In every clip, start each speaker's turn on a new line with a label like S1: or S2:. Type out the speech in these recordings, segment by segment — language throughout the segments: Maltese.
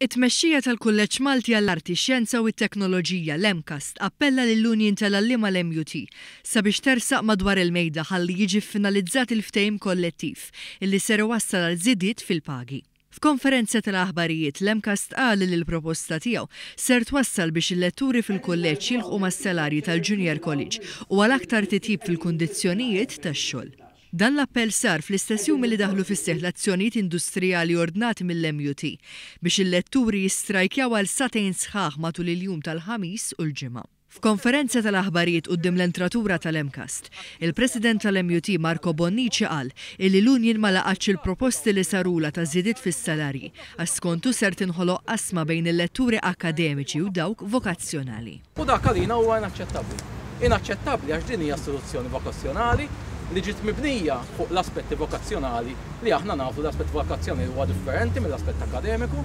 S1: It-tmexxija tal-Kulleġġ Malti għall-Arti, Xjenza u t-Teknoloġija, l-MCAST, appella lill-Union tal-Għalliema l-MUT sabiex tersaq madwar il-mejda ħalli jiġi ffinalizzat il-ftehim kollettiv illi ser iwassal għal żidiet fil-pagi. F'konferenza tal-aħbarijiet, l-MCAST qal li l-proposta tiegħu ser twassal biex il-letturi fil-kulleġġ jilħqu mas-salarji tal-Junior College u għal aktar titjib fil-kundizzjonijiet tax-xogħol. Dan l-appell sar fl-istess jum li daħlu fis-seħħ l-azzjonijiet industrijali ordnati mill-MUT biex il-letturi jistrajkjaw għal sagħtejn sħaħ matul il-jum tal-Ħamis u l-Ġimgħa. F'konferenza tal-aħbarijiet quddiem l-entratura tal-MCAST, il-President tal-MUT Marco Bonnici qal illi l-union ma laqgħetx il-proposti li sarulha ta' żidiet fis-salarji għax skontu ser tinħoloq qasma bejn il-letturi akkademiċi u dawk vokazzjonali.
S2: U dak għalina huwa inaċċettabbli. Inaċċettabbli għax din hija istituzzjoni vokazzjonali li ġiet mibnija fuq l-aspetti vokazzjonali li aħna nafu li l-aspett vokazzjonali huwa differenti mill-aspett akkademiku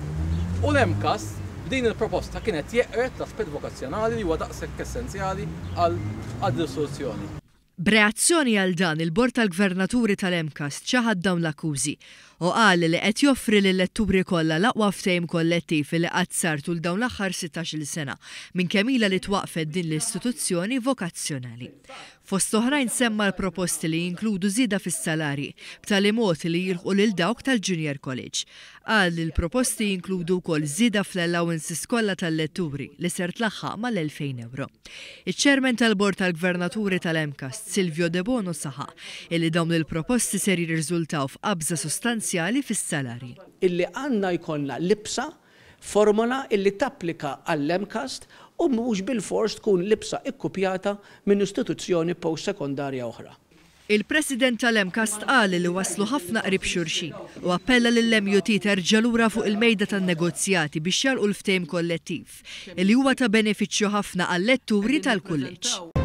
S2: u l-MCAST b'din il-proposta kien qed jeqred l-aspett vokazzjonali li huwa daqshekk essenzjali għal din l-istituzzjoni.
S1: B'reazzjoni għal dan, il-Bord tal-Gvernaturi tal-MCAST ċaħad dawn l-akkużi u qal li qed joffri lil-letturi kollha l-aqwa ftehim kollettiv li qatt sar tul dawn l-aħħar sittax-il sena minn kemm ilha li twaqqfet din l-istituzzjoni vokazzjonali. Fost oħrajn semma l-proposti li jinkludu żieda fis-salarji b'tali mod li jilħqu lil dawk tal-Junior College. Qal li l-proposti jinkludu wkoll żieda fl-allowances kollha tal-letturi li ser tlaħħaq mal-2,000 ewro. Iċ-Chairman tal-Bord tal-Gvernaturi tal-MCAST, Silvio Debono saħaq illi dawn il-proposti ser jirriżultaw f'qabża sostanzjali fis-salarji.
S3: Illi għandna jkollna libsa, formola illi tapplika għall-MCAST u mhux bilfors tkun libsa ikkupjata minn istituzzjoni post-sekondarja oħra.
S1: Il-President tal-MCAST qal li waslu ħafna qrib xulxin u appella lill-MUT terġa' lura fuq il-mejda tan-negozjati biex jagħlqu l-ftehim kollettiv, li huwa ta' benefiċċju ħafna għal-letturi tal-kulleġġ.